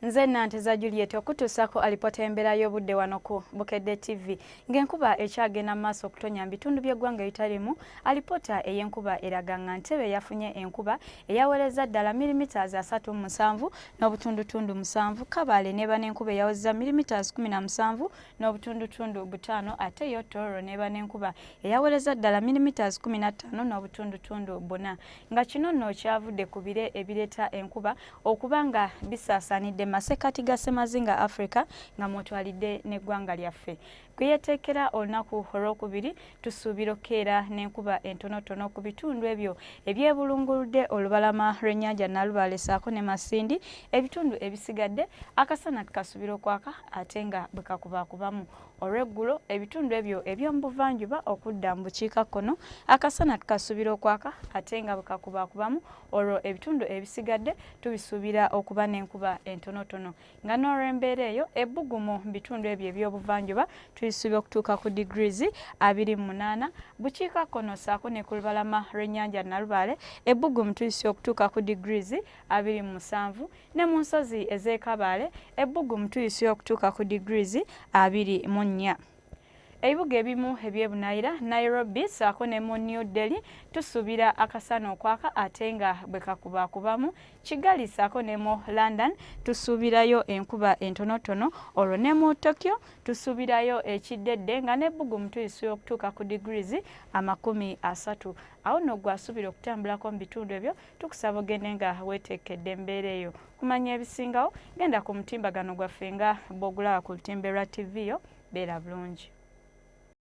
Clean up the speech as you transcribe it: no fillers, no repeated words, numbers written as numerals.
Nze Nanteza Juliet okutuusaako alipoota y'embeera y'obudde wano ku Bukedde TV. Ng'enkuba ekyagenda mu maaso okutonya mu bitundu by'eggwanga ebitaliimu, alipoota ey'enkuba eraga nga Ntebe yafunye enkuba eyawerezza ddala millimetres 37.7, Kabale n'eba n'enkuba eyawezezza millimetres 17.5 ate yo Tororo n'eba n'enkuba eyawerezza ddala millimetres 15.4 nga kino nno kyavudde ku bire ebireeta enkuba okuba nga bisaasaanidde mu masekkati ga ssemazinga Africa nga mw'otwalidde n'eggwanga lyaffe. Kwe yeeteekera olunaku olwokubiri tusuubira okukeera n'enkuba entonotono ku bitundu ebyo ebyebulunguludde olubalama lw'ennyanja Nalubaale ssaako ne Masindi. Ebitundu ebisigadde akasana tukasuubira okwaka ate nga bwe kakubaakubamu. Olw'eggulo ebitundu ebyo eby'omu buvanjuba okudda mu bukiikakkono akasana tukasuubira okwaka ate nga bwe kakubaakubamu olwo ebitundu ebisigadde tubisuubira okuba n'enkuba entonotono nga n'olw'embeera eyo ebbugumu mu bitundu ebyo eby'obuvanjuba tulisuubira okutuuka ku degrees 28, bukiikakkono ssaako ne ku lubalama lw'ennyanja Nalubaale ebbugumu tulisuubira okutuuka ku degrees 27 ne mu nsozi ez'e Kabaale ebbugumu tulisuubira okutuuka ku degrees 24. Ebibuga ebimu eby'ebunaayira Nairobi ssaako ne mu New Delhi tusuubira akasana okwaka ate nga bwe kakubaakubamu. Kigali ssaako ne mu London tusuubirayo enkuba entonotono olwo ne mu Tokyo tusuubirayo ekiddedde nga n'ebbugumu tulisuubira okutuuka ku degrees 30. Awo nno ggwe asuubira okutambulako mu bitundu ebyo tukusaba ogende nga weeteekedde embeera eyo. Kumanya ebisingawo genda ku mutimbagano gwaffe nga bw'ogulaba ku lutimbe lwa TV yo. Beera bulungi.